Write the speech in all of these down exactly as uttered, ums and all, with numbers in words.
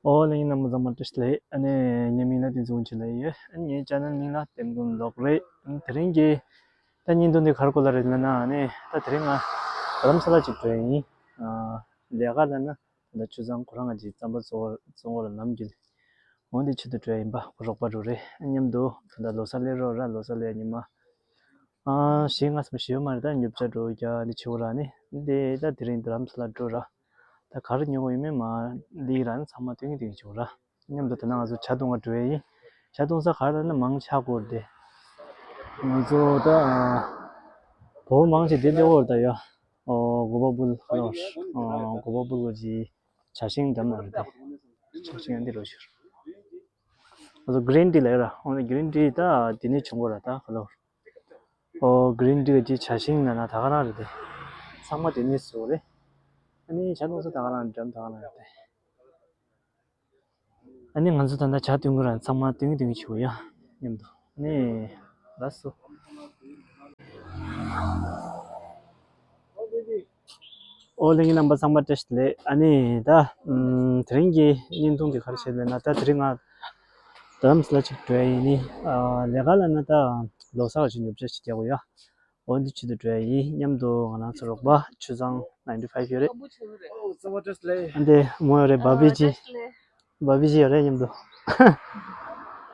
ཨོ་ལེ་ཡིན་ན་མོ་ཚང་མ་བཀྲ་ཤིས་བདེ་ལེགས། ཨ་ནི་ངའི་མིང་ལ་བསྟན་འཛིན་དབང་ཕྱུག་ལབ་ཡོད། ཨ་ནི་ངའི་ཅེ་ནལ་མིང་ལ་བསྟན་འཛིན་ལོག་རེད། ཨ་ནི་དེ་རིང་གི་ད་བརྙན་ཐུང་འདི་ག་རེ་སྐོར་ལ་རེད་ལབ་ན། ཨ་ནི་ད་དེ་རིང་ང་རྡ་རམ་ས་ལ་ཅིག་འགྲོ་ཡ་ཡིན། ཨ་ལས་ཀ་ལབ་ན་ད་ཆུ་ཚང་ཁོ་རང་ང་ཅིག་རྩམ་པ་བཙོང་བར་བཙོང་བར་ལམ་རྒྱུད། འོ་འདི་ཆེད་དུ་འགྲོ་ཡ་ཡིན་པ། ཁོ་རོགས་པ་འགྲོ་རེད། ཨ་མཉམ་དུ་ད་ལྟ་ལོ་གསར་སླེབས་རོགས་ར། ལོ་གསར་སླེབས་ཉི་མ་ཨ་བཞི་ལྔ་ཙམ་ཞིག་ཡོད་མ་རེད། ད་ཉོ་ཆ་འགྲོ་རྒྱུ་འདི་བྱེད་དགོས་ར། ནི་འདི་ད་དེ་རིང་རྡ་རམ་ས་ལ་འགྲོ་ར། ད་ག་རེ་ཉོ་དགོས་ཡོད་མེད་མ་ལི་ར་ནི་ཚང་མ་སྟོན་གྱི་སྟོན་གྱི་བྱེད་དགོས་ར། མཉམ་དུ་ད་ནང་ང་ཚོ་ཇ་འཐུང་ག་འགྲོ་ཡ་ཡིན། ཇ་འཐུང་ས་ག་རེ་ལབ་ན་མང་ཆེ་སྐོར་དེ། ང་ཚོ་ད་ཨ་བོད་མང་ཆེ་དེ་སླེབས་ཡོད་རེད་ད་ཡ། ཨོ་གོ་པ་སྦུལ་ཨོ་གོ་པ་སྦུལ་གོ་ཅི་ཇ་ཤིང་འགྲམ་ལ་རེད་དེ། ཇ་ཤིང་འདི་རོ་ཤིར། ཨོ་གི་རིན་ཊི་ལ་ར། ཨོ་གི་རིན་ཊི་ད་དེ་ནས་བྱུང་གོ་ར་ད་ག་ལོ། ཨོ་གི་རིན་ཊི་གི་ཇ་ཤིང་ན་ན་ད་ག་རང་རེད་དེ། ཚང་མ་དེ་ནས་བཟོ་རེད། ཨ་ནི་ཇ་འཐུང་ས་ད་ག་རང་འགྲམ་ད་ག་རང་རེད་དེ། ཨ་ནི་ང་ཚོ་ད་ལྟ་ཇ་འཐུང་གི་ར། ཚང་མ་འཐུང་གི་འཐུང་གི་བྱེད་དགོས་ཡ་མཉམ་དུ། ཨ་ནི་ལགས་སོ། ཨོ་ལྷན་རྒྱས་རྣམ་པ་ཚང་མ་བཀྲ་ཤིས་བདེ་ལེགས། ཨ་ནི་ད་ཨམ་དེ་རིང་གི་བརྙན་ཐུང་འདི་ག་རེ་བྱེད་ལབ་ན། ད་དེ་རིང་ང་རྡ་རམ་ས་ལ་ཅིག་འགྲོ་ཡ་ཡིན། ནི་ཨ་ལས་ཀ་ལབ་ན་ད་ལོ་གསར་བ་ཅིག་ཉོ་ཆ་ཅིག་རྒྱག་དགོས་ཡ། འོ་འདི་ཆེད་དུ་འགྲོ་ཡ་ཡིན། མཉམ་དུ་ང་རང་ཚོ་རོགས་པ་ཆུ་བཟང་ནའིན་ཊི་ཕའིབ་ཡོད་རེད། ཨ་འདི་མོ་ཡོད་རེད། བ་བི་ཇི། བ་བི་ཇི་ཡོད་རེད་མཉམ་དུ།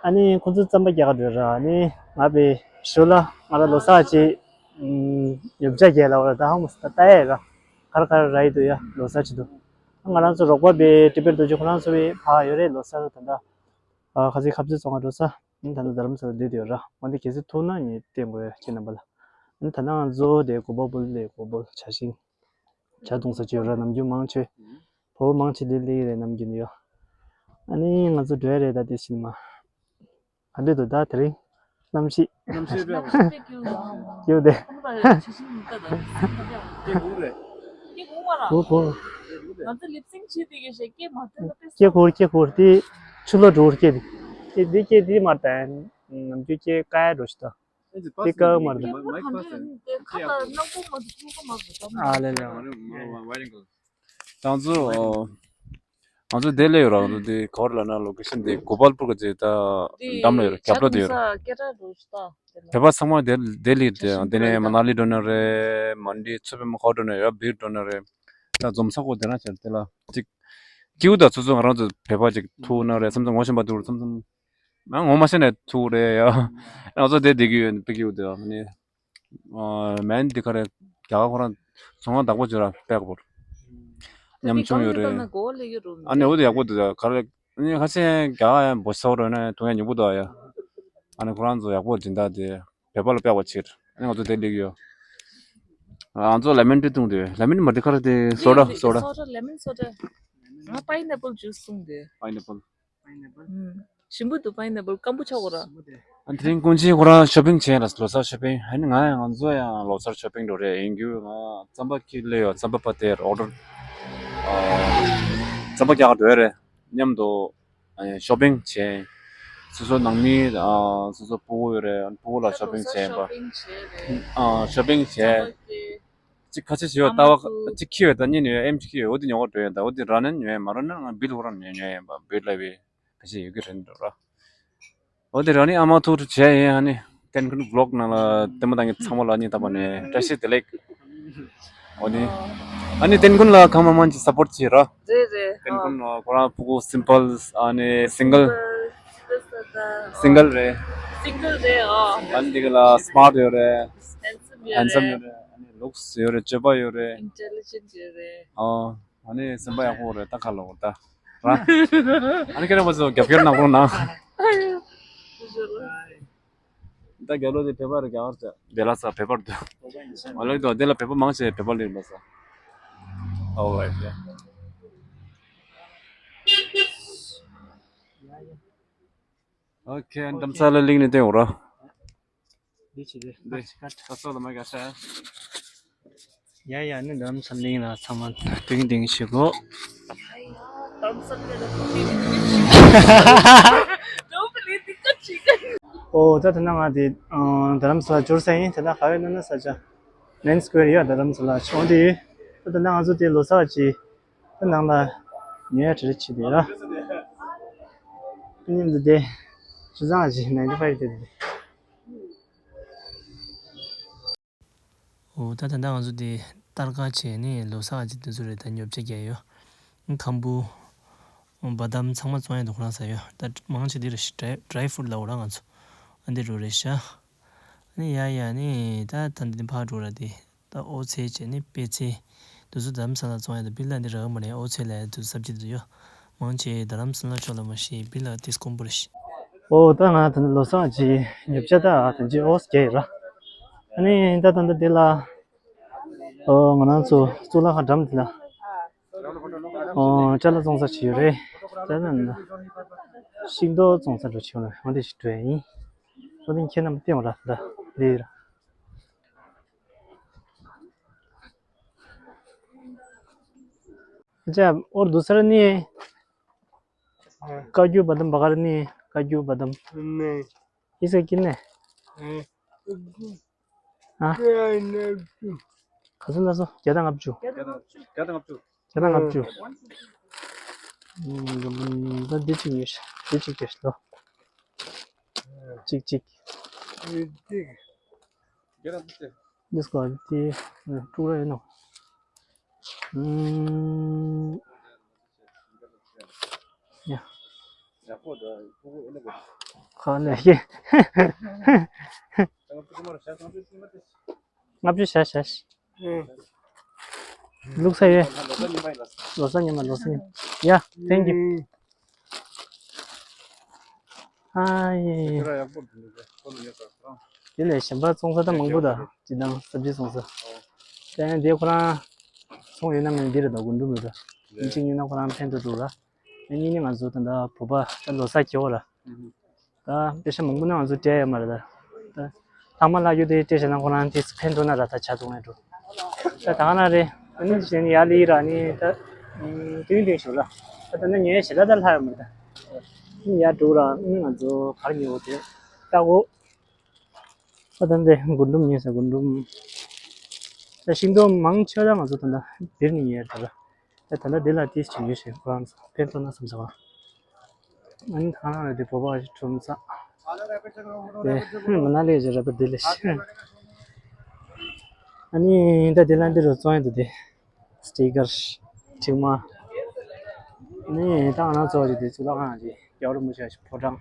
ཨ་ནི་ཁོ་ཚོ་རྩམ་པ་རྒྱག་ག་འགྲོ་ར། ཨ་ནི་ང་པའི་ཞོ་ལ་ང་ར་ལོ་གསར་ཅིག་ཉོ་ཆ་རྒྱག་ལ་བ་ར། ད་ཧ་མོ་ས་ད་ལྟ་ཡ་ར། ག་ར་ག་ར་ར་ཡི་འདུག་ཡ་ལོ་གསར་ཆེད་དུ། ང་རང་ཚོ་རོགས་པ་པའི་ཊི་པེཊ་རྡོ་རྗེ་ཁོ་རང་ཚོ་བའི་ཕ་ཡོད་རེད། ལོ་གསར་ད་ལྟ་ཨ་ཁ་ཚིག་ཁ་ཚིག་བཙོང་ག་འགྲོ་ས། ཨ་ནི་ད་ལྟ་རྡ་རམ་ས་ལ་བསྡད་དེ་ཡོད་ར། འོ་འདི་གལ་སྲིད་ཐུག་ན་ངས་བསྟན་དགོས་ཡ་ཁྱེད་རྣམ་པ་ལ། ཨ་ནི་ད་ལྟ་ང་ཚོ་དེ་གོ་པ་སྦུལ་ལས་གོ་པ་སྦུལ་ཇ་ཤིང་ཇ་འཐུང་ས་ཅིག་ཡོད་ར། ནམ་རྒྱུན་མང་ཆེ་བོད་མང་ཆེ་དེ་སླེབས་ཀྱི་རེད། ནམ་རྒྱུན་ཡོད། ཨ་ནི་ང་ཚོ་འགྲོ་ཡ་རེད་ད། དེ་ཕྱིན་མ་ག་འདྲ་འདུག་ད་དེ་རིང་གནམ་གཤིས། གནམ་གཤིས་དཔེ་ཡག་པོ། སྐྱིད་པོ་དེ། ཇ་ཤིང་འཐུང་ས་ད་སྐད་གོ་རེད། སྐད་གོ་མ་ར། གོ་གོ། ང་ཚོ་ལིབ་སིང་བྱེད་དེ་གི་ཞེ་སྐད་མ་ཐོན་ན་དཔེ། སྐད་གོ་སྐད་གོ། དེ་ཆུ་ལོག་འགྲོ་སྐད་དེ། སྐད་དེ་སྐད་དེ་མ་ད་ནམ་རྒྱུན་སྐད་ཀ་ཡ་འགྲོ་ཤི་ད། དེ་ཀ་མ་རེད། སྐད་གོ་ག་འདྲ་ཡིན་དེ་ཁ་ལ་སྣ་ཁུག་མ་ཐུག་ཐུག་ག་མ་དགོས་ད། ཨ་ལེ་ལེ། ང་ཚོ་ཨོ། ང་ཚོ་དེ་ལས་ཡོད་ར། ང་ཚོ་དེ་ག་བར་ལ་ན་ལོ་ཀེ་ཤན་དེ་གོ་པལ་པུར་གི་ཅིག་ད་འགྲམ་ལ་ཡོད་ར། རྒྱབ་ལ་དེ་ཡོད་ར། བོད་པ་ཚང་མ་དེ་དེ་ལས་དེ་དེ་ནས་མ་ན་ལི་འགྲོ་ནི་རེད། མན་ཌི་ཚོད་པའི་མ་ཁ་འགྲོ་ནི་ཡོད། བིར་འགྲོ་ནི་རེད། ད་འཛོམས་ས་གོ་དེ་རང་བྱས་དེ་ལ་ཅིག་སྐྱིད་པོ། ད་སོ་སོ་ང་རང་ཚོ་བོད་པ་ཅིག་ཐུག་ན་རེད་བསམ་བསམ་ངོ་ཤེས་པ་འདུག་བསམ་བསམ། ང་ངོ་མ་ཤེས་ནས་ཐུག་རེད་ཡ། ང་ཚོ་དེ་བསྡད་ཀྱི་ཡོད། དཔེ་སྐྱིད་པོ་འདུག་ཨ་ནི། ཨ་མན་འདི་ག་རེ་རྒྱ་གར་ཁོ་རང་ཚོང་ཁང་བདག་པོ་བྱོས་ར་པེག་པོར། ཉམ་ཆུང་ཡོད་རེད། ཨ་ནི་འོ་དེ་ཡག་པོ་འདུག་ག་རེ་ཨ་ནི་ཁ་ཆེ་རྒྱ་གར་ཡང་བོ་སོ་རོ་ནས་ཐུང་ཡང་ཉོ་གི་འདུག་ཡ། ཨ་ནི་ཁོ་རང་ཚོ་ཡག་པོ་སྦྱིན་བདག་དེ་བོད་པ་ལ་པེག་པ་ཕྱིར། ཨ་ནི་ང་ཚོ་དེ་ལེགས་ཡོད། ང་ཚོ་ལེ་མན་ཊི་འཐུང་དེ། ལེ་མན་མ་དེ་ག་རེ་དེ་སོ་ཌ་སོ་ཌ། སོ་ཌ་ལེ་མན་སོ་ཌ། ང་པའི་ནེ་པལ་ཇུས་འཐུང་དེ། པའི་ནེ་པལ། ཨུམ། ཞིམ་པོ་འདུག་པའི་ནེ་པལ་སྐམ་པོ་ཆགས་གོ་ར། ཨ་དེ་རིང་ཀུན་གྱིས་ཁོ་རང་ཤོ་པིང་བྱས་ལ། ལོ་གསར་ཤོ་པིང་། ཨ་ནི་ང་ཡང་ང་ཚོ་ཡང་ལོ་གསར་ཤོ་པིང་འགྲོ་རེད། ཡིན་རྒྱུ་ང་རྩམ་པ་ཁྱེར་སླེབས་ཡོད། རྩམ་པ་ཕར་དེར་ཨོ་ཌར། ཨ་རྩམ་པ་རྒྱག་ག་འགྲོ་ཡ་རེད། མཉམ་དུ་ཨ་ཤོ་པིང་བྱས། སོ་སོ་ནང་མི་ཨ་སོ་སོ་ཕྲུ་གུ་ཡོད་རེད། ཕྲུ་གུ་ལ་ཤོ་པིང་བྱས་པ། ཨ་ཤོ་པིང་བྱས། གཅིག་ཁ་ཆེ་ཞིག་ཡོད། ལྟ་བ་གཅིག་ཁྱི་ཡོད། ད་གཉིས་ཉོས་ཨེམ་ཆི་ཁྱི་ཡོད། འོ་དེ་ཉོ་ག་འགྲོ་ཡ། ད་འོ་དེ་ར་ནན་ཉོས་མ་ར་ནན་ང་བིལ་ཁོ་རང་ཉོས་ཉོས་ཡིན་པ། བིལ་ལ་བི་ཁ་ཆེ་ཡོད་ཀྱི་རེད་འགྲོ་ར། འོ་དེ་ར་ནི་ཨ་མ་ཐུག་ཐུག་བྱས་ཡིན། ཨ་ནི་ཏན་ཀུན་བི་ལོག་ནང་ལ་ལྟད་མོ་ལྟ་མཁན་ཚང་མ་ལ་ཨ་ནི་ད་པ་ནས་བཀྲ་ཤིས་བདེ་ལེགས། འོ་ནི་ཨ་ནི་ཏན་ཀུན་ལ་གང་མང་མང་ཅིག་སབ་པོར་ཊི་བྱེད་ར། རེད་རེད། ཏན་ཀུན་ཁོ་རང་ཕྲུ་གུ་སིམ་པལ་ཨ་ནི་སིང་གལ། སིང་གལ་རེད། སིང་གལ་རེད། ཨ་ནི་འདི་ག་ལ་སི་མར་ཊི་ཡོད་རེད། ཧན་སམ་ཡོད་རེད། ཧན་སམ་ཡོད་རེད། ཨ་ནི་ལུག་སི་ཡོད་རེད། སྤྱོད་པ་ཡོད་རེད། ཨིན་ཊེ་ལི་ཇེན་ཊི་ཡོད་རེད། ཨ་ནི་སེམས་པ་ཡག་པོ་རེད། ད་ཁ་ལོ་ད་ར། ཨ་ནི་ཁྱེད་རང་མ་ཚོ་རྒྱབ་སྐྱོར་གནང་རོགས་གནང་། ད་རྒྱ་ལོ་དེ་བོད་པ་རེད། རྒྱ་གར་ཅག་དེ་ལ་ས་བོད་པ་རེད། ཨ་ལོ་དེ་ལ་བོད་པ་མང་ཆེ་བོད་པ་ལེགས་ལ་ས། All right, yeah. Okay, འདམ་ས་ལ་ལིང་ནས་བསྟན་འོ་ར། འདི་བྱེད་དེ། འདི་ཁ་སོ་ལ་མ་ག་ས། ཡ་ཡ། ནི་རྡ་རམ་ས་ལ་ལ་ཚང་མ་ཏིང་ཏིང་བྱེད་གོ། རྡ་རམ་ས་ལ་ལ་ཏིང་ཏིང་བྱེད་གོ། ཨོ་ད་ད་ན་ང་དེ་རྡ་རམ་ས་ལ་འབྱོར་ས་ཡིན། དེ་ན་ག་བའི་ན་ན་ས་ཆ་མེན་སི་ཀོ་ཝེར་ཡོད། རྡ་རམ་ས་ལ་ཆོང་དེ་ཡོད། ད་ད་ན་ང་ཚོ་དེ་ལོ་གསར་ཅི་ད་ནང་ལ་ཉོ་ཡ་དྲི་རེ་བྱེད་དེ་ཡོད་ར། ནི་འདི་དེ་ཆུ་ཚང་ཞིག་ནའིན་ཊི་ཕའིབ་དེ་དེ། འོ་ད་ད་ལྟ་ང་ཚོ་དེ་སྟར་ཀ་བྱས་ནས་ལོ་གསར་གྱི་དེ་ཚོ་རེད། ད་ཉོ་ཆ་རྒྱག་ཡོད། ཁམ་བུ། འོ་བ་དམ་ཚང་མ་བཙོང་ཡ་དེ་ཁོ་རང་ཟ་ཡོད། ད་མང་ཆེ་དེ་རེད་ཤག་ཌ་རའི་ཕུ་རུཊ་ལབ་དགོས་ར་ང་ཚོ། ཨ་འདི་རུ་རེད་ཤག་ཨ་ནི་ཡ་ཡ་ནི་ད་ད་འདི་ཕར་འགྲོ་ར་དེ། ད་ཨོ་ཚལ་བྱས་ནས་པད་ཚལ། དེ་ཚོ་རྡ་རམ་ས་ལ་བཙོང་ཡ་དང་བི་ལ་འདི་རག་གི་མ་རེད། ཨོ་ཚལ་ལ་ཡ་དེ་ཚོ་སབ་ཇི་དེ་ཚོ་ཡོད། མང་ཆེ་རྡ་རམ་ས་ལ་ཕྱོགས་ལ་མ་ཤེས་བི་ལ་ཏིས་ཀོང་པོ་རེད་ཤག་ཨོ་ད་ང་ད་ནི་ལོ་གསར་གྱི་ཉོ་ཆ་ད་ད་ཅི་ཨོ་སི་རྒྱག་ཡོད་ར། ཨ་ནི་ད་ད་ད་འདི་ལ་ཨོ་ང་རང་ཚོ་གཙུག་ལག་ཁང་འགྲམ་འདི་ལ་ཨོ་ཅ་ལག་བཙོང་ས་ཅིག་ཡོད་རེད། ད་ད་ནི་ཤིང་ཏོག་བཙོང་ས་འགྲོ་ཆོག་ལ་འོ་འདི་ཞིག་འགྲོ་ཡ་ཡིན། ཨོ་འདི་ཁྱེད་རྣམས་བསྟན་ར་ད་འདི་ར། अच्छा, और दूसरा नहीं है? काजू बादाम वगैरह नहीं है? काजू बादाम? नहीं। इसका कितने? हैं? हाँ? क्या है ना तू? खसुन दसो, ज्यादा आप जो। क्या था, क्या था आप जो? ज्यादा आप जो। हम्म, हम्म, तो दे चुकी है, दे चुकी है, लो। चिक, चिक। ये चिक। This quality, uh, two right now. Mm, yeah. ཁ་ནས་ཤེས། ལྔ་བཅུ་བྱ་བྱ། ལུག་ས་ཡོད། ལོ་གསར་ཉི་མ། ལོ་གསར་ཉི་མ། ལོ་གསར་ཉི་མ། Yeah, thank you. ཨ་ཡེ། དེ་ལས་གཞན་པ་བཙོང་ས་ད་མང་པོ་ད་ཇི་ལྟར་སབ་ཇི་བཙོང་ས། དེ་ནས་དེ་ཁོ་རང་ཚོང་ཡོད་ན་ངས་འདི་རེད་ད་རྒུན་འབྲུམ་རེད་ད། ཡིན་གཅིག་ཉོས་ན་ཁོ་རང་ཕན་ཐོགས་འདུག་ར། ཨ་ནི་ནི་ང་ཚོ་ད་ལྟ་བོད་པ་ད་ལོ་གསར་གྱི་འོ་ར། ད་པེ་ཤ་མང་པོ་ན་ང་ཚོ་སྤྲད་ཡོད་མ་རེད་ད། ད་ལྷག་མ་ལྷག་རྒྱུ་དེ་སྤྲད་བྱས་ན་ཁོ་རང་དེ་ཕན་ཐོགས་ན་ར་ད་ཆ་ཐུང་ངེ་འགྲོ། ད་ད་ག་ན་རེད། ཨ་ནི་གཞན་ཡར་ལི་ར་ནི་ད་ཏིང་ཏིང་ཞུ་ལ། ད་ད་ན་ངའི་ཞེ་ད་ད་ལྷག་ཡོད་མ་རེད་ད། ཨ་ནི་ཡར་འགྲོ་ར་ཨ་ནི་ང་ཚོ་གར་ཉོ་དེ་ལྟ་གོ། ད་ད་འདི་རྒུན་འབྲུམ་ཉོས་ཟེར་རྒུན་འབྲུམ། ད་ཤིང་ཏོག་མང་ཆེ་བ་ང་ཚོ་ད་ལྟ་འདིར་ནས་ཉོས་ད་ལ། ད་ད་ལྟ་འདི་ལ་ཏིས་ཅིག་ཉོས་ཤིང་ཁོ་རང་ཚོ་ཕན་ཐོགས་ན་བསམ་ས་བ། ཨ་ནི་ད་ང་རང་འདི་བོད་པ་ཞིག་ཁྲོམ་ས། དེ་མ་ན་ལི་ཞིག་རེད་པ་འདི་ལས་ཤི། ཨ་ནི་ད་འདི་ལ་འདི་རུ་བཙོང་ཡོད་འདུག་དེ། སི་ཊི་ཀར། ཁྲིག་མ། ནི་ད་ང་རང་ཚོ་རེད་དེ་གཙུག་ལག་ཁང་རེད། རྒྱལ་བ་རིན་པོ་ཆེ་ཞིག་ཕོ་བྲང་།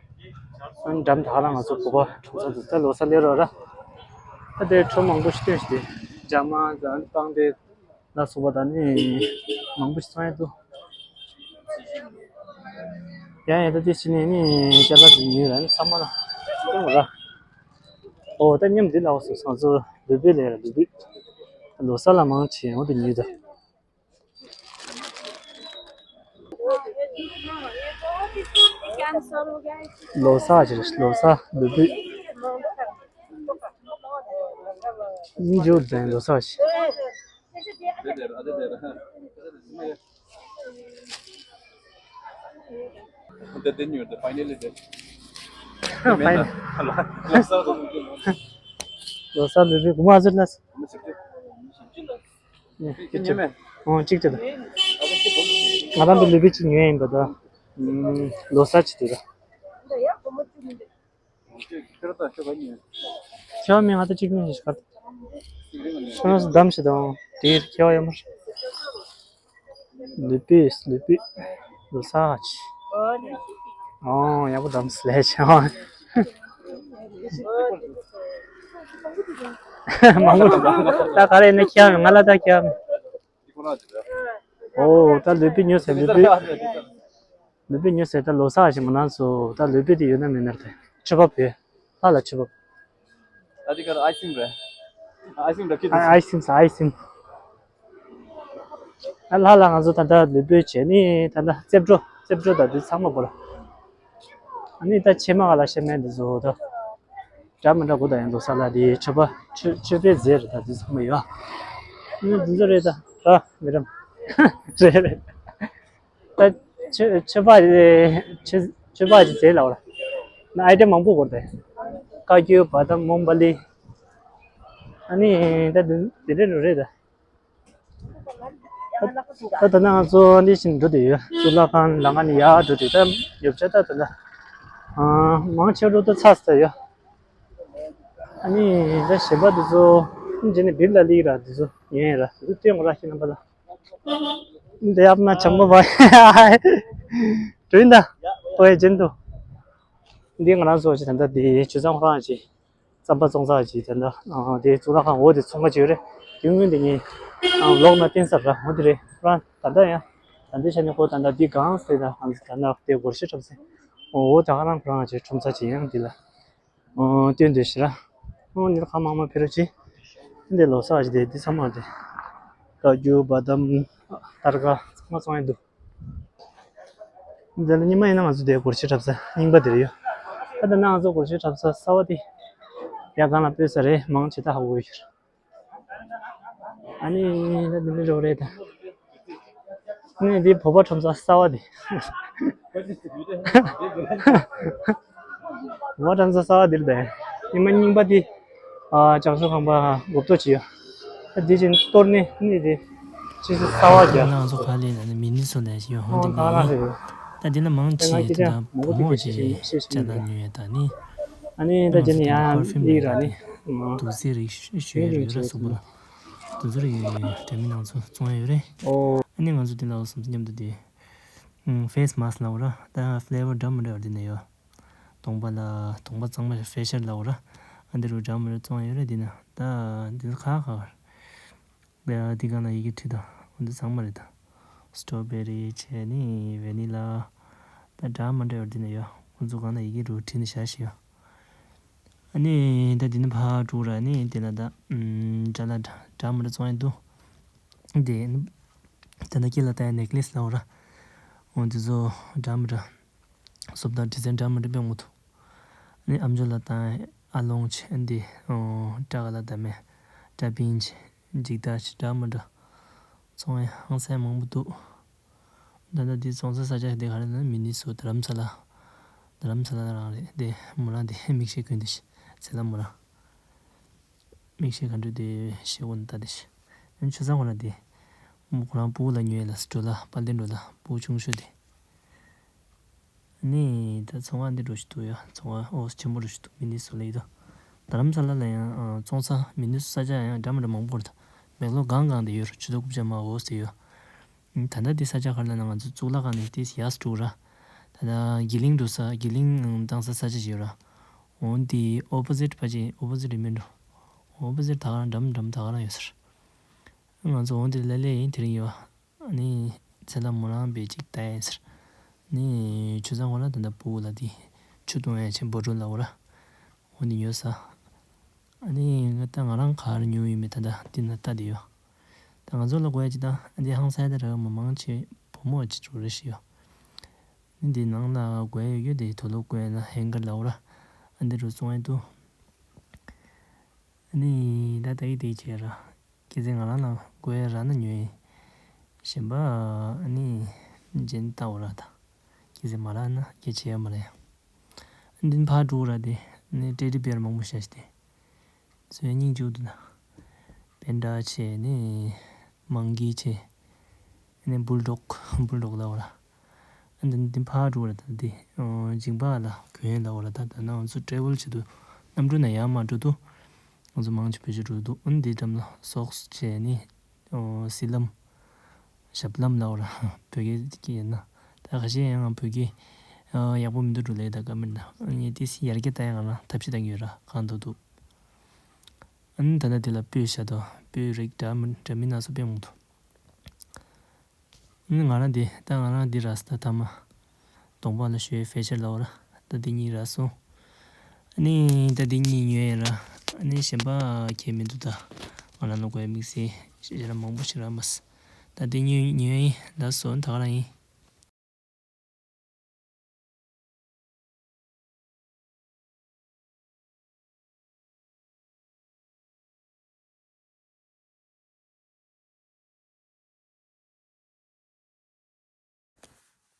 ཨ་ནི་འགྲམ་ད་ག་ལ་ང་ཚོ་བོད་པ་གྲོང་ཚོ་འདུག་ད་ལོ་གསར་སླེབས་རོགས་ར། ད་དེ་ཁྲོམ་མང་པོ་ཞིག་སྟོན་ཞིག་དེ། རྒྱ་མ་དང་སྤང་སྟེ་ལ་སོགས་པ་དང་ནི་མང་པོ་ཞིག་ཚོང་ཡ་འདུག་ཡང་ཡང་ད་དེ་ཕྱི་ནས་ནི་ཅ་ལག་དེ་ཉོས་ར་ནི་ཚང་མ་ལ་སྟོན་ར། ཨོ་ད་མཉམ་འདི་ལ་འོ་སོ་སང་ཚོ་ལུས་པོའི་ལས་ར་ལུས་པོའི། ལོ་གསར་ལ་མང་ཆེ་འོ་དེ་ཉོས་ད། ལོ་གསར་ཅིག་རེད། ལོ་གསར་ལུས་པོའི། ཨིན་ཇོ་དེ་ལོ་གསར་ཞིག་ལོ་གསར་ལུས་པོའི་གོ་མ་ཟེར་ན། ཨོ་གཅིག་དེ་ལ། ང་རང་གི་ལུས་པོའི་གཅིག་ཉོས་ཡིན་པ་ད། ལོ་གསར་གཅིག་དེ་ལ། ཁྱོད་མིན་ང་ད་གཅིག་ནས་ཤིག་གར། ཁྱོད་ནས་སུ་བདམས་ཤིག་དང་དེའི་ཁྱེད་ཡོད་མར། ལུས་པོའི་ལུས་པོའི་ལོ་གསར་གཅིག་ཨོ་ཡག་པོ་བདམས་ལས་བྱ། མང་པོ་ད་ག་རེ་ནས་ཁྱེད་ཡོད་མིན་ང་ལ་ད་ཁྱེད་ཡོད་མིན། ཨོ་ད་ལུས་པོའི་ཉོས་ཟེར་ལུས་པོའི། ལུས་པོའི་ཉོས་ཟེར་ད་ལོ་གསར་ཞིག་མ་གནང་སོ་ད་ལུས་པོའི་དེ་ཡོད་ན་མེད་ན་རེད། ཆུ་བབ་བེ། ལྷ་ལ་ཆུ་བབ། ད་དེ་གར་ཨའི་སིམ་རེད། ཨའི་སིམ་རེད་ཁྱེད་ཨའི་སིམ་ས་ཨའི་སིམ། ཨ་ལྷ་ལ་ང་ཚོ་ད་ལྟ་ལུས་པོའི་བྱས་ནི་ད་ལྟ་རྩེབ་བྲོ་རྩེབ་བྲོ་ད་དུས་ཚང་མ་བོར། ཨ་ནི་ད་ཕྱེ་མ་ག་ལ་ཤེས་མེད་འདི་ཚོ་ད། འདྲ་མི་འདྲ་གོ་ད་ཡང་ལོ་གསར་ལ་དེ་ཆོས་པ་ཆོས་ཆོས་པའི་རྫས་རེད་ད་དུས་ཚང་མ་ཡོད། ཨ་ནི་འདི་ཚོ་རེད་ད་ར་མི་རམ། རེད་རེད། ད་ཆོས་ཆོས་པ་ཆོས་ཆོས་པ་ཅིག་ཟེར་ལ་བ་ལ། ན་ཨའི་ཊེམ་མང་པོ་དགོས་ཏེ། ཀ་ཀྱུ་བ་དམ་མོམ་པ་ལི། ཨ་ནི་ད་དེ་དེ་འདྲ་རུ་རེད་ད། ད་ད་ད་ང་ཚོ་འདི་བཞིན་འགྲོ་དུ་ཡོད། གཙུག་ལག་ཁང་ལམ་ཁ་ནས་ཡར་འགྲོ་དུས་ད་ཡོབ་ཆ་ད་ད་ད། ཨ། མང་ཆེ་རུ་ད་ཚར་ས་ཡོད། ཨ་ནི་ད་གཞན་པ་དེ་ཚོ་རྗེས་ནས་བིར་ལ་ལིག་ར་དེ་ཚོ་ཡོད་ཡ་ར་དེ་ཚོ་སྟོན་དགོས་ར་ཤི་ན་པ་ལ། འདི་ཡབ་ན་ཆམ་པ་བ་དྲུན་ད་ཨོའི་ཇན་དུ། འདི་ང་རང་ཚོ་ཅི་ད་ད་དེ་ཆུ་ཚང་ཁོ་རང་ཅི་རྩམ་པ་བཙོང་ས་ཅི་ད་ད་དེ་གཙུག་ལག་ཁང་འོ་དེ་ཚོང་ཁ་ཅི་ཡོད་རེད། དེ་སྔོན་དེ་ངས་ལོག་ན་བསྟན་ས་ར་འོ་དེ་རེད་ཁོ་རང་ད་ད་ཡ། ད་འདི་ཆ་ནས་ཁོ་ད་ད་འདི་གང་ཟེར་ད་ད་ད་དེ་སྒོར་ཤི་འཁྲབ་ཟེར། འོ་ད་ག་རང་ཁོ་རང་ཅི་ཁྲོམ་ས་ཅི་ཡང་འདི་ལ། ཨོ་སྟོན་དེ་ཤི་ར། ཨོ་ནི་ཁ་མང་མ་ཕེ་རོ་ཆི། འདི་ལོ་སར་ཅི་དེ་འདི་ཚང་མ་དེ། ཀ་ཇུ་བ་དམ། ཏར་ཀ་ཚང་མ་ཚོང་ཡ་འདུག་འདི་ལ་ཉི་མ་ཡིན་ན་ང་ཚོ་དེ་སྒོར་ཤི་འཁྲབ་ས་རྙིང་པ་དེ་རེད་ཡོད། ད་ད་ན་ང་ཚོ་སྒོར་ཤི་འཁྲབ་ས་གསར་བ་དེ། ཡ་གང་ལ་སྤོས་ས་རེད་མང་ཆེ་ད་ཧ་གོ་ཡོད་ཤི་ར། ཨ་ནི་ད་འདི་འདྲ་རོ་རེད་ད། ཨ་ནི་འདི་བོད་པ་ཁྲོམ་ས་གསར་བ་འདི། བོད་པ་ཁྲོམ་ས་གསར་བ་འདིར་བསྡད། ཉི་མ་རྙིང་པ་འདི། ཨ་ལྕགས་ཤོག་ཁང་པ་སྒོ་ཐོག་ཅིག་ཡོད། ད་འདི་ཅིག་གཏོར་ནི་ནི་འདི། ཕྱི་སུ་གསར་བ་རྒྱག་ང་ཚོ་ག་ལས་ན་ནི་མི་ནི་སོ་ལས་ཡོད་ཧོང་ཨོ་དེ་ད་ག་རང་མི། རེད། ད་འདི་ན་མང་ད་ང་ཆེ་སྐད་དེ་ཆ་ད་མང་པོ་བུ་མོ་ཅིག་ཆེ་ཆེ་ཆེ་ཆེ་ཆེ་ཆེ་ཆེ་ལ་ཉོ་ཡ་ད་ནི། ཨ་ནི་ད་ང་ཅི་ནི་ཚོ་ཡང་པར་ཕིའུམ་ལི་ཡོད་ར་ནི། ད་འདུག་སེ་རིགས་ཞུ་ཞུ་ཡ་རེད་ར་སོག་པོ་ལ། འདུག་སེ་རིགས་ཡོད་ཡོད་འདྲ་མིན་ནང་ཚོ་བཙོང་ཡ་ཡོད་རེད། ཨོ། ཨ་ནི་ང་ཚོ་འདི་ལ་སོང་མཉམ་དུ་དེ། ཕེ་སི་མཱ་སི་ལ་འོ་ར་ད་ཕི་ལེ་ཝར་འདྲ་མི་འདྲ་བ་འདི་ནས་ཡོད། གདོང་པ་ལ་གདོང་པ་གཙང་མ་ཕེ་ཤལ་ལ་འོ་ར། ཨ་འདི་རུ་འདྲ་མི་འདྲ་བཙོང་ཡ་ཡོད་རེད་འདི་ན་ད་འདི་ཁ་ཁ་བར། ཡ་འདི་ག་ན་ཡི་གེ་བྲིས་དང་འོ་འདི་ཚང་མ་རེད་ད། སི་ཊོ་བེ་རི་བྱས་ནི་ཝེ་ནི་ལ། ད་འདྲ་མི་འདྲ་ཡོད་འདི་ནས་ཡོད་ཁོང་ཚོ་གང་ན་ཡི་གེ་རུ་བྲིས་ནས་བཞག་ཤི་ཡོད། ཨ་ནི་ད་འདི་ནི་ཕར་འགྲོ་ར་ནི་དེ་ལ་ད་ཨམ་འདྲ་ལ་འདྲ་འདྲ་མི་འདྲ་བཙོང་ཡ་འདུག་དེ་ནི་ད་ནི་སྐེ་ལ་བཏགས་ཡ་ནེག་ལེ་སི་ལ་འོ་ར། འོ་འདི་ཚོ་འདྲ་མི་འདྲ། སོབ་དང་ཌི་ཛའིན་འདྲ་མི་འདྲ་དཔེ་མང་པོ་འདུག་ཨ་ནི་ཨམ་ཅོག་ལ་བཏགས་ཡ་ཨ་ལོང་ཆེ་འདི་ཨོ་སྐྲ་ག་ལ་བཏགས་མེད་སྐྲ་པིན་ཆེ་འཇིག་ལྟ་ཆེ་འདྲ་མི་འདྲ། ཚོང་ཡ་ཧང་སང་མང་པོ་འདུག་ད་ལྟ་འདི་བཙོང་ས་ས་ཆ་འདི་ག་རེ་ན་མི་ནི་སོ་དྷ་རམ་ས་ལ། དྷ་རམ་ས་ལ་རང་རེད་དེ་མོ་རང་དེ་མིག་ཤེལ་གོན་དེ་ཚེ་ལ་མོ་རང་། མིག་ཤེལ་ག་འདྲ་དེ་ཤེལ་སྒོ་ནས་ལྟ་དེ་ཤི། ཨ་ནི་ཆུ་ཚང་ཁོ་རང་དེ། མོ་ཁོ་རང་སྤུ་གུ་ལ་ཉོས་ལ་སི་ཏྲོ་ལ་དཔལ་ལྡན་འགྲོ་ལ་སྤུ་གུ་ཆུང་ཤོས་དེ། ཨ་ནི་ད་ཚོང་ཁང་འདི་འགྲོ་ཞིག་འདུག་ཡ་ཚོང་ཁང་ཨོ་ཆེན་པོ་འགྲོ་ཞིག་འདུག་མི་ནི་སོ་ལ་ཡི་དོ། དྷ་རམ་ས་ལ་ལ་ཡང་བཙོང་ས་མི་ནི་སོ་ས་ཆ་ཡང་འདྲ་མི་འདྲ་མང་པོ་རེད། མེག་ལོར་གང་གང་དེ་ཡོད་རེད་ཆུ་ཚོད་རྐུབ་བཀྱག་མ་འོ་ཟེར་ཡོད། ད་ལྟ་དེ་ས་ཆ་ག་རེ་ལབ་ན་ང་ཚོ་གཙུག་ལག་ཁང་ནས་དེ་ཡར་འགྲོ་ར། ད་ལྟ་གི་ལིང་འགྲོ་ས་གི་ལིང་བཏང་ས་ས་ཆ་ཞིག་ཡོད་ར། འོ་དེ་ཨོ་པོ་ཟིཊ་ཕ་ཆེ་ཨོ་པོ་ཟིཊ་རེད་མིན་འགྲོ། ཨོ་པོ་ཟིཊ་ད་ག་རང་འགྲམ་འགྲམ་ད་ག་རང་ཡོད་ཟེར། ང་ཚོ་འོ་དེ་ལ་ལས་ཡིན་དེ་རིང་ཡོད། ཨ་ནི་ཚེ་ལ་མོ་རང་བེ་ཅིག་ལྟ་ཡིན་ཟེར། ནི་ཆུ་ཚང་ཁོ་ན་ད་ལྟ་སྤུ་གུ་ལ་དེ་ཆུ་བཏུང་ཡ་ཆེན་པོ་འགྲོ་ལ་འོ་ར། འོ་ནི་ཉོས་ས། ཨ་ནི་ང་ད་ང་རང་ག་རེ་ཉོ་ཡིན་མིན་ད་ལྟ་འདི་ན་ལྟ་དེ་ཡོད། ད་ང་ཚོ་ལ་དགོས་ཡ་ཅི་ད་ཨ་འདི་ཧང་སང་ཡ་ད་ར་མ་མང་ཆེ་བུ་མོ་ཅི་ཅུ་རེ་ཤི་ཡོད། ནི་འདི་ནང་ལ་དགོས་ཡ་ཡོད་དེ་དུ་ལོ་དགོས་ཡ་ན་ཧེང་གར་ལ་འོ་ར། ཨ་འདི་རུ་བཙོང་ཡ་འདུག་ཨ་ནི་ད་ད་ཡི་དེ་བྱས་ར། ཁྱེད་ཚོས་ང་རང་ལ་དགོས་ཡ་རག་ན་ཉོས་ཡིན། གཞན་པ་ཨ་ནི་རྗེས་ནས་ལྟ་འོ་ར་ད། ཁྱེད་ཚོས་མ་རག་ན་སྐད་ཆ་ཡོད་མ་རེད། ཨ་འདི་ཕར་འགྲོ་ར་དེ་ནི་ཊེ་ཌི་བེར་མང་པོ་བཞག་ཤི་དེ། ཚོས་སྙིང་རྗེ་འདུག་ད། པན་ཌ་བྱས་ནི་མང་གི་བྱས། ཨ་ནི་བུལ་ཌོག་བུལ་ཌོག་ལབ་འོ་ར། ཨ་འདི་འདི་ཕར་འགྲོ་ར་ད་འདི་ཨོ་མཇིང་པ་ལ་གོན་ལབ་འོ་ར་ད་ད་ན་ང་ཚོ་ཊེ་རེ་ཝལ་བྱེད་དུས་གནམ་གྲུ་ནང་ཡར་མར་འགྲོ་དུས་ང་ཚོ་མང་ཆེ་བེད་སྤྱོད་འགྲོ་འདུག་ཨ་འདི་འགྲམ་ལ་སོག་སི་བྱས་ནི་ཨོ་སི་ལམ་ཞབས་ལམ་ལབ་འོ་ར་བོད་སྐད་ཀྱི་ཡིན་ན་ད་ཁ་ཤས་ཡང་བོད་སྐད་ཨ་ཡག་པོ་མི་འདུག་འགྲོ་ལས་ད་ཀ་མེད་ན་ཨ་ནི་ཏིས་ཡར་རྒྱས་ད་ཡང་ང་རང་ཐབས་ཤེས་གཏང་གི་ཡོད་ར་གང་འདུག་འདུག་ཨ་ནི་ད་ལྟ་དེ་ལ་སྤོས་བཞག་དོ་སྤོས་རིགས་འདྲ་མི་འདྲ་མི་སྣ་ཚོགས་དཔེ་མང་འདུག་ཨ་ནི་ང་རང་འདི་ད་ང་རང་འདི་རག་སོང་ད་ཐ་མ། གདོང་པ་ལ་ཞུ་ཡའི་ཕེ་ཤལ་ལབ་འོ་ར། ད་འདི་གཉིས་རག་སོང་། ཨ་ནི་ད་འདི་གཉིས་ཉོས་ཡིན་ར། ཨ་ནི་གཞན་པ་ཁྱད་མི་འདུག་ད། ང་རང་ལ་དགོས་ཡ་དམིགས་བསལ་ཞེ་དྲག་མང་པོ་ཞིག་རག་མ་སོང་། ད་འདི་གཉིས་ཉོས་ཡིན་ལགས་སོ་ད་ག་རང་ཡིན།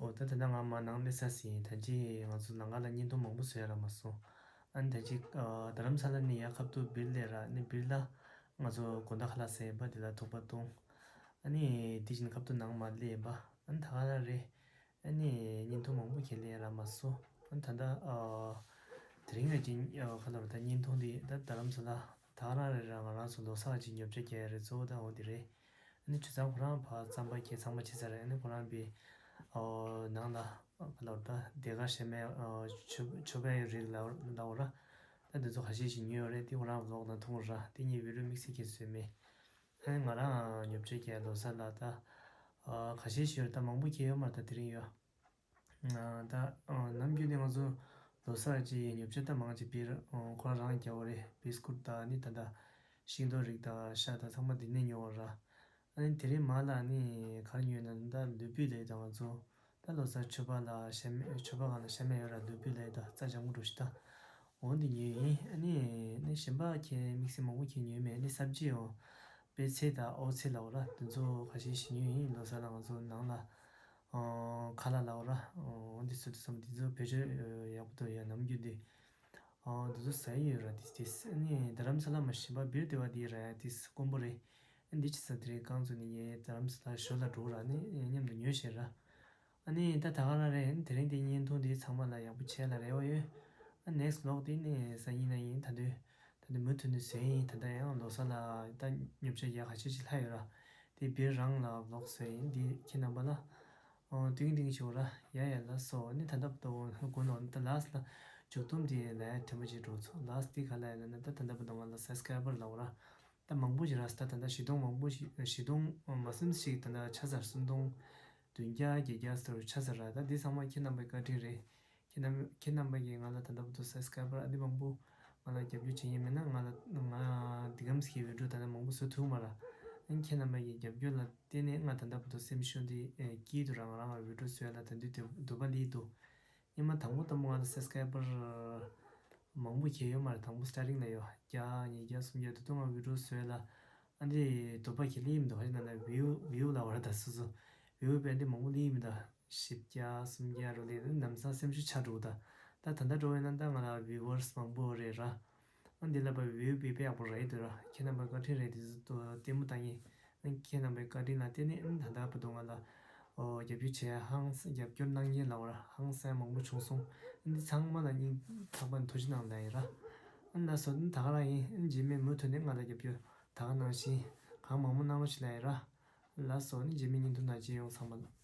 འོ་ད་ད་ལྟ་ང་མར་ནང་སླེབས་ཚར་ཟིན། ད་ཅི་ང་ཚོ་ལམ་ཁ་ལ་བརྙན་ཐུང་མང་པོ་བཟོ་ཡ་རག་མ་སོང་། ཨ་ནི་ད་ཅི་ཨ་རྡ་རམ་ས་ལ་ནས་ཡར་ཁ་ཐུག་བིར་སླེབས་ར། ཨ་ནི་བིར་ལ་ང་ཚོ་དགོང་དག་ཁ་ལག་ཟ་ཡིན་པ་དེ་ལ་ཐུག་པ་བཏུང་། ཨ་ནི་དེ་བཞིན་ཁ་ཐུག་ནང་མར་སླེབས་ཡིན་པ། ཨ་ནི་ད་ག་རང་རེད། ཨ་ནི་བརྙན་ཐུང་མང་པོ་ཁས་ལེན་ཡ་རག་མ་སོང་། ད་ལྟ་ཨ་དེ་རིང་ང་གི་ཨ་ག་ལབ་ད་བརྙན་ཐུང་འདི་ད་རྡ་རམ་ས་ལ་ད་ག་རང་རེད་ར། ང་རང་ཚོ་ལོ་གསར་གྱི་ཉོ་ཆ་རྒྱག་ཡ་རེད། གཙོ་བོ་ད་འོ་འདི་རེད། ཨ་ནི་ཆུ་ཚང་ཁོ་རང་ཕར་རྩམ་པ་ཁྱེར་ཚང་མ་ཕྱིན་ཚར་རེད། ཨ་ནི་ཁོ་རང་པའི་ཨ་ནང་ལ་ཨ་ག་ལབ་ད་སྡེར་ཁ་ཤ་མེད་ཨ་མཆོད་མཆོད་པའི་རིགས་ལ་ལབ་ར། ད་འདི་ཚོ་ཁ་ཤས་ཤིག་ཉོས་ཡོད་རེད། དེ་ཁོ་རང་ལོག་ན་ཐུང་ར། དེ་གཉིས་བི་ཌིའོ་དམིགས་བསལ་གྱིས་བཟོས་མེད། ཨ་ནི་ང་རང་ཉོ་ཆ་རྒྱག་ལོ་གསར་ལ་ད་ཨ་ཁ་ཤས་ཤིག་ཡོད་རེད། ད་མང་པོ་ཁྱེར་ཡོད་མ་རེད། ད་དེ་རིང་ཡོད། ཨ་ད་ཨ་ནམ་རྒྱུན་ནས་ང་ཚོ་ལོ་གསར་གྱི་ཉོ་ཆ་ད་མང་ཆེ་བི་ཨ་ཁོ་རང་རང་རྒྱག་པ་རེད། བི་སི་ཀུཊ་དང་ནི་ད་ད་ཤིང་ཏོག་རིགས་དང་ཤ་དང་ཚང་མ་འདི་ནས་ཉོ་བ་ར། ཨ་ནི་དེ་རིང་མ་ལ་ནི་ག་རེ་ཉོས་ན་ད་ལུས་པོའི་ལས་དང་ང་ཚོ་ད་ལོ་གསར་མཆོད་པ་ལ་ཤ་མེད་མཆོད་པ་སྒང་ལ་ཤ་མེད་ཡོད་ར། ལུས་པོའི་ལས་དང་རྩ་ལྗང་གུ་འགྲོ་ཤི་ད། འོ་འདི་ཉོས་ཡིན། ཨ་ནི་ནི་གཞན་པ་ཁྱེད་དམིགས་བསལ་མང་པོ་ཁྱེད་ཉོས་མེད། ནི་སབ་ཇི་འོ་པད་ཚལ་དང་ཨོ་ཚལ་ལབ་ར། དེ་ཚོ་ཁ་ཤས་ཤིག་ཉོས་ཡིན། ལོ་གསར་ལ་ང་ཚོ་ནང་ལ་ཨོ་ཁ་ལག་ལབ་ར། ཨོ་འདི་ཚོ་དེ་ཚོ་འདི་ཚོ་བེད་སྤྱོད་ཡག་པོ་འདུག་ཡ། ནམ་རྒྱུན་འདི་ཨོ་འདི་ཚོ་ཟ་ཡི་ཡོད་ར། དེ་དེ་ཨ་ནི་རྡ་རམ་ས་ལ་མ་གཞན་པ་སྦིར་སྡེ་བ་འདི་ར་ཡ། དེ་དཀོན་པོ་རེད། ཨ་འདི་ཅི་ས་དེ་རིང་རྐང་བཙུགས་ནས་ངས་རྡ་རམ་ས་ལ་ཞོར་ལ་འགྲོ་ར། ནི་མཉམ་དུ་ཉོས་བྱས་ར། ཨ་ནི་ད་ད་ག་རང་རེད། དེ་རིང་འདི་བརྙན་ཐུང་འདི་ཚང་མ་ལ་ཡག་པོ་བྱས་ལ་རེ་བ་ཡོད། ཨ་ནེག་སི་ལོག་འདི་ནི་སང་ཉིན་གནངས་ཉིན་ད་དུས་ད་དུས་མུ་མཐུད་ནས་བཟོས་ཡིན། ད་ལྟ་ཡང་ལོ་གསར་ལ་ད་ཉོ་ཆ་རྒྱག་ཁ་ཤས་ཅིག་ལྷག་ཡོད་ར། དེ་སྦིར་རང་ལ་ལོག་བཟོས་ཡིན། འདི་ཁྱེད་རྣམ་པ་ལ་ཨོ་ཏིང་ཏིང་ཞུ་ར། ཡ་ཡ་ལགས་སོ། ཨ་ནི་ད་ལྟ་བར་དུ་དགོས་ནོ་ད་ལགས་ལ་མཇུག་སྡོམ་འདི་ལ་ཡ་དྲན་པ་ཅིག་འགྲོ་ཚོ། ལགས་འདི་ག་ལ་ཡ་ལ་ན་ད་ད་ལྟ་བར་དུ་ང་ལ་སབ་སི་ཀ་རའི་བར་ལབ་ར། ད་མང་པོ་ཞིག་རག་སོང་། ད་ད་ལྟ་བཞི་སྟོང་མང་པོ་ཞིག་བཞི་སྟོང་མ་ཟིན་ཞིག་ད་ལྟ་ཆགས་ཚར། སུམ་སྟོང་བདུན་བརྒྱ་བརྒྱད་བརྒྱ་ཟེར་ཆགས་ཚར་ར། ད་འདི་ཚང་མ་ཁྱེད་རྣམ་པའི་བཀའ་དྲིན་རེད། ཁྱེད་རྣམ་ཁྱེད་རྣམ་པ་གིས་ང་ལ་ད་ལྟ་བར་དུ་སབ་སི་ཀ་རའི་བར་ཨ་འདི་མང་པོ་ང་ལ་རྒྱབ་སྐྱོར་བྱེད་མཁན་མེད་ན་ང་ལ་ང་འདི་གམ་ཞིག་གི་བི་ཌིའོ་ད་ལྟ་མང་པོ་བཟོ་ཐུབ་མ་ར། ཨ་ཁྱེད་རྣམ་པ་གི་རྒྱབ་སྐྱོར་ལ་བརྟེན་ནས་ང་ད་ལྟ་བར་དུ་སེམས་ཤུགས་འདི་སྐྱིད་དུ་ར། ང་རང་ལ་བི་ཌིའོ་བཟོ་ཡ་ལ་ད་འདི་འདོད་པ་སླེབས་འདུག་སྔོན་མ་དང་པོ་དང་པོ་ང་ལ་སབ་སི་ཀ་རའི་བར་མང་པོ་གྱེས་ཡོད་མ་རེད། དང་པོ་སི་ཊར་ཊིང་ལ་ཡོད་བརྒྱ་ཉིས་བརྒྱ་སུམ་བརྒྱ་དེ་དུས་ང་བི་ཌིའོ་བཟོས་ལ་ཨ་འདི་དོ་པ་གྱེས་ལེ་མི་འདུག་ཧ་ཅང་ན་ན་བིའུ་བིའུ་ལ་བར་ད་སོ་སོ་བིའུ་པས་འདི་མང་པོ་ལེ་མི་འདུག་བཞི་བརྒྱ་སུམ་བརྒྱ་རུ་ལེ་ནམ་སང་སེམས་ཤུགས་ཆག་འགྲོ་ད། ད་ད་ལྟ་འགྲོ་བས་ན་ད་ང་ལ་བིའུ་ཝར་སི་མང་པོ་རེད་ར། ཨ་འདི་ལ་པ་བིའུ་པས་པས་ཡག་པོ་རེད་འདུག་ར། ཁྱེད་རྣམ་པ་བཀའ་དྲིན་རེད། དེ་ཚོ་ལྟད་མོ་ལྟ་ངེས། ཁྱེད་རྣམ་པའི་བཀའ་དྲིན་ལ་བརྟེན་ནས་ད་ལྟ་བར་དུ་ང་ལ་ཨོ་རྒྱབ་སྐྱོར་བྱས་ཧང་སང་རྒྱབ་སྐྱོར་གནང་མཁན་ལ་བར་ཧང་སང་མང་པོ་བྱུང་སོང་། འདི་ཚང་མ་ལ་སྙིང་ཐག་པ་ནས་ཐུགས་རྗེ་གནང་ལབ་ཡིན་ར། ཨ་ལགས་སོ། ད་ག་རང་ཡིན། རྗེས་མའི་མུ་མཐུད་ནས་ང་ལ་རྒྱབ་སྐྱོར་ད་ག་ནང་བཞིན་གང་མང་མང་གནང་རོགས་ཞེས་ལབ་ཡིན་ར། ལགས་སོ། ནི་རྗེས་མའི་བརྙན་ཐུང་ནང་མཇལ་ཡོང་། ཚང་མ་ལ།